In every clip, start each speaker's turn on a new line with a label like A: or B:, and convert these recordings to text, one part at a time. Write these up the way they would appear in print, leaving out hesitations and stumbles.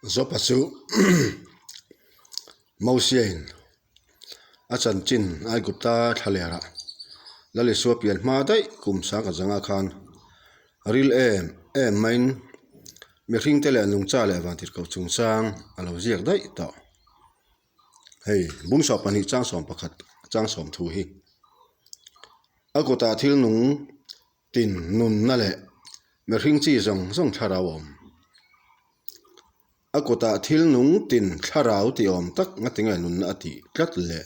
A: Jopa chu Mosiain a chanchin Aigupta thlalerah Lal Isua pian hma daih kum sangkhat zanga khan ril em em maiin mihringte leh nungcha leh vantirhkoh chungchang a lo ziak daih tawh. Hei bungsawh pahnih changsawm pakhat changsawm thu hi a kutah thil nung tin nunna leh mihring chi zawng zawng thlarau a awm. A kutah thil nung tin thlarau tih awm tak nga tinge nunna a tih tlat le.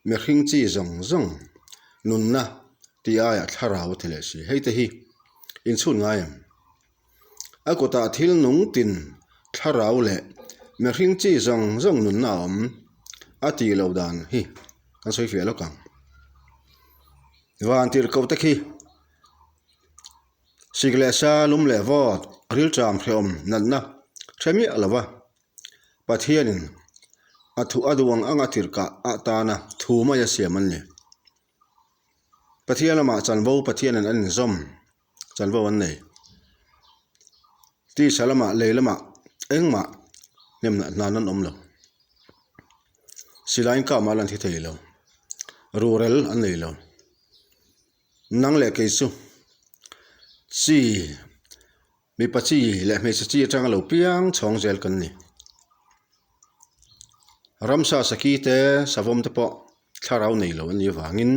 A: Mihring chi zawng zawng nunna tih aiah thlarau a ti leh si. Hei te hi inchhun ngai em? A kutah thil nung tin thlarau leh mihring chi zawng zawng nunna a awm a tih loh dan hi kan sawi fiah lawk ang. Van tirhkoh te khi sik leh sa lum leh vawt rilṭam hrehawm natna hre miah lo va, Pathianin a thu a duh ang anga tirhkah atana thu mai a siam an ni. Pathian lamah chanvo Pathianin an inzawm chanvo an nei. Tisa lamah lei lamah engmah hnemna hnan an awm lo. Silaiin kah mah la an thi thei lo. Rurel an nei lo. Nang leh kei chu chi mipa chi leh hmeichhe chi atanga lo piang chhawng zel kan ni. Ramsa saki te savawm te pawh thlarau nei lo an nih avangin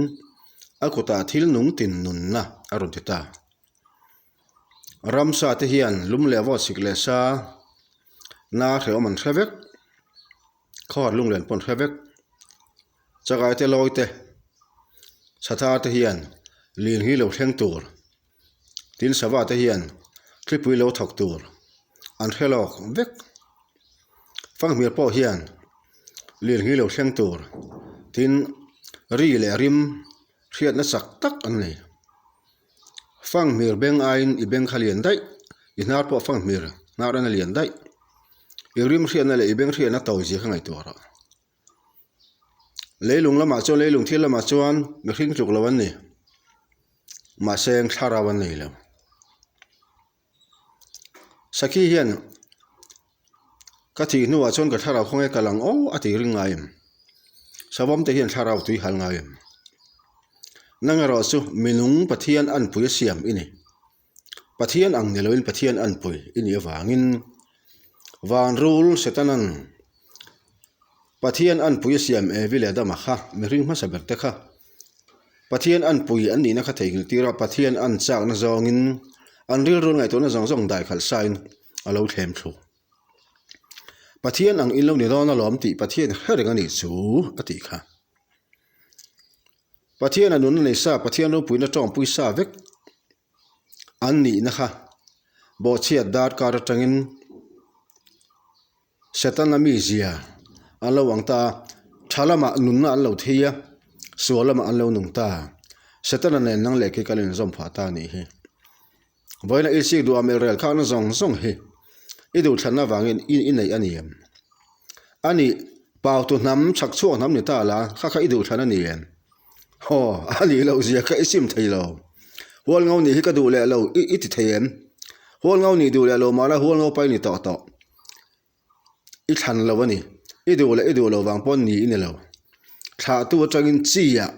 A: a kutah thil nung tin nunna a rawn ti ta. Ramsa te hian lum leh vawt sik leh sa na hrehawm an hre vek, khawhar lunglen pawh an hre vek. Chakai te lawi te chhatha te hian lin hi lo thleng tur tin sava te hian thlipui lo thawk tur an hre lawk vek. Fanghmir pawh hian lin hi lo thleng tur tin ri leh rim hriatna chak tak an nei. Fanghmir beng aiin i beng kha lian daih, i hnar pawh fanghmir hnar aina lian daih. I rim hriatna leh i beng hriatna tawi zia kha ngaihtuah rawh. Leilung lamah chuan leilung thil lamah chuan mihring tluk lo an ni. Mahse thlarau an nei lo. Sakhi hian ka thih hnuah chuan ka thlarau khawnge ka lang aw a tih ring ngai em? Savawm te hian thlarau tui hal ngai em? Nang erawh chu minung Pathian anpui a siam i ni. Pathian ang ni loin Pathian anpui i nih avangin vanrul Setanan Pathian anpui a siam Evi leh Adama kha mihring hmasa ber te kha Pathian anpui an nihna kha theihnghilh tir a, Pathian an chakna zawngin an rilru ngaihtuahna zawng zawng daikhalh sain a lo thlem thlu. Pathian ang in lo ni dawn alawm tih Pathian hre reng a nih chu a tih kha. Pathian a nunna nei sa, Pathian ropuina tawngpui sa vek an nihna kha bawhchhiat darkar atangin Setana mizia an lo ang ta a, tha lamah nunna an lo thei a, sual lamah an lo nung ta. Setana nen nang leh khi kan inzawm phah ta a nih hi. Vawiina i sik duh a melh rel khakna zawng zawng hi i duhthlanna avangin i i neih a ni em? A nih, pautu hnam, chhak chhuak hnam ni ta la, kha kha i duhthlan a ni em? Haw, a nih loh zia kha i sim thei lo. Hualngo nih hi ka duh leh lo, i i ti thei em? Hualngo nih duh leh lo mahla hualngo pai ni tawh tawh. I thlan lo a ni. I duh leh i duh lo vang pawn ni i ni lo. Thlahtu atangin chi ah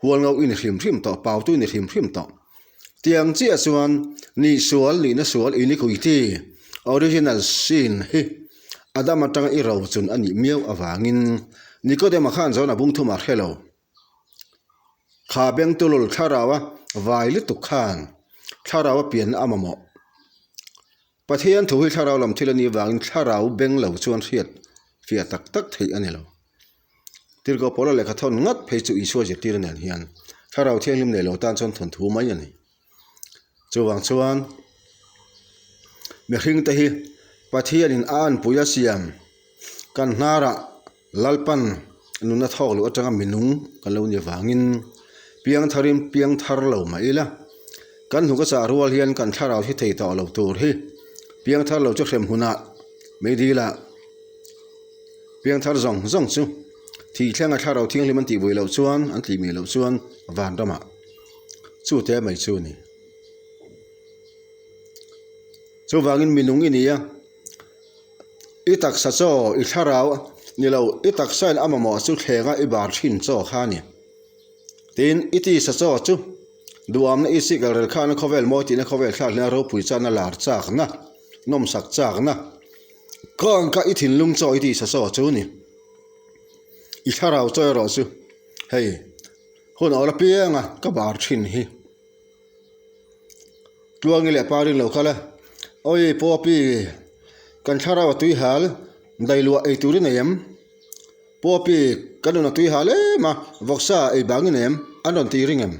A: Hualngo i ni hrim hrim tawh, Pautu i ni hrim hrim tawh. Tiang chiah chuan nih sual, nihna sual, iniquity, original sin, hi Adam atanga i ro chun a nih miau avangin Nikodema khan zawn a bung thum a hre lo. Kha bengtulul thlaraua vai lutuk khan thlaraua pianna a mamawh. Pathian thu hi thlarau lam thil a nih avangin thlarau beng lo chuan hriat fiah tak tak theih a ni lo. Tirhkoh Paula lehkha thawn ngat phei chu Isua zirtir nen hian thlarau thianghlim nei lo tan chuan thawnthu mai a ni. Chuvang chuan mihringte hi Pathianin a anpui a siam kan hnarah Lalpan nunna thawk loh atanga minung kan lo ni vangin piangtharin piangthar lo mah ila kan hnuk a chah rual hian kan thlarau hi thei tawh lo tur hi piangthar lo chu hrem hunah meidil ah Piangthar zawng zawng chu thih thlenga thlarau thianghlim an tihbui loh chuan, an tihmih loh chuan vanramah chu te mai chu a ni. Chuvangin minung i ni a, I taksa chaw, i thlarau ni lo, i taksain a mamawh chu thlenga i bar thin chaw kha a ni. Tin, i tisa chaw chu duamna i sikal rel khana khawvel mawi tihna khawvel thlak hlena ropui chana lar chakna, nawmsak chakna, kang kha i thinlung chaw i tisa chaw chu a ni. I thlarau chaw erawh chu hei hun awl apianga ka bar thin hi. Tluangi leh Parin lo kal a, Awi Puapi, kan thlarau a tui hal, dailuah ei tur i nei em? Puapi, kan rawn a tui hal em a, vawksa ei bang i nei em? An rawn ti ring em?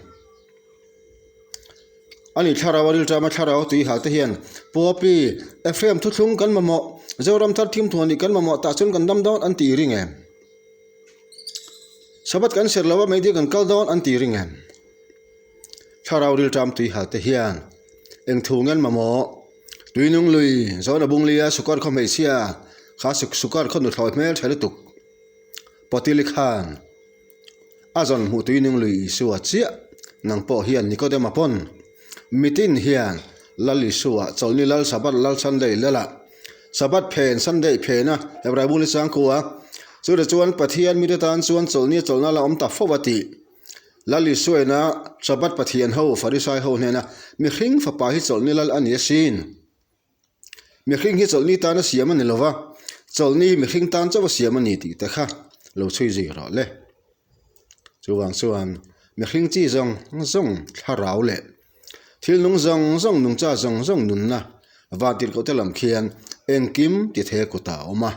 A: Ani thlarau a rilṭam a thlarau a tui hal te hian, Puapi, Ephraim thuthlung kan mamawh, Zoram thar thimthuah nih kan mamawh tah chuan kan dam dawn an ti ring em? Sabbath kan serh lo a, meidil kan kal dawn an ti ring em? Thlarau rilṭam tuihal te hian eng thu ngen mamawh tuinung lui zawna bunglia sukar khaw hmeichhia kha sukar khaw nuthlawi hmel tha lutuk Potili khan a zawn hmuh tuinung lui Isua chiah nang pawh hian Nikodema pawn mitin hian Lal Isua chawlhni Lal Sabbath Lal Sunday Lalah Sabbath phen Sunday phena Hebrai bungli changkua chutah chuan Pathian mite tan chuan chawlhni chawlhna la awm ta fo a tih. Lal Isuaina Sabbath Pathian ho, Farisai ho hnena mihring fapa hi chawlhni lal a ni asin. Mihring hi chawlhni tana siam a ni lova, chawlhni hi mihring tan chauh a siam a ni tih te kha lo chhui zui rawh le. Chuvang chuan mihring chi zawng zawng thlarau leh thil nung zawng zawng nungcha zawng zawng nunna vantirhkoh te lam khian engkim ti thei a kutah a awm a,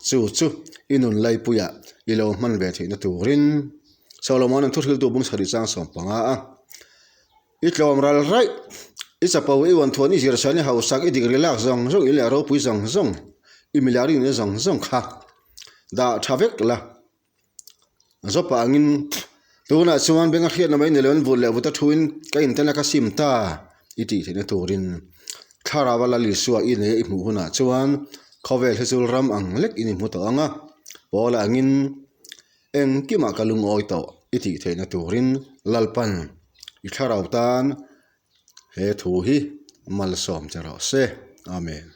A: chu chu i nun laipuiah i lo hman ve theihna turin Solomon an thuhriltu bung sarih chang 15 a, I tlawm ral raih, i chapo, i uanthuan, i zirsan, i hausak, i dik rilak zawng zawng, i leh ropui zawng zawng, i milar i nihna zawng zawng kha dah tha vek la. Zawpa angin tunah chuan benga hriatna mai ni loin vut leh vuta thuin ka intena ka sim ta i tih theihna turin Thlarau a Lal Isua i nei a i hmuh hunah chuan khawvel hi chu ram ang lek in i hmu tawh ang a, Paula angin Engkimah ka lungawi tawh i tih theihna turin Lalpan i thlarau tan he thu hi malsawm che rawh se. Amen.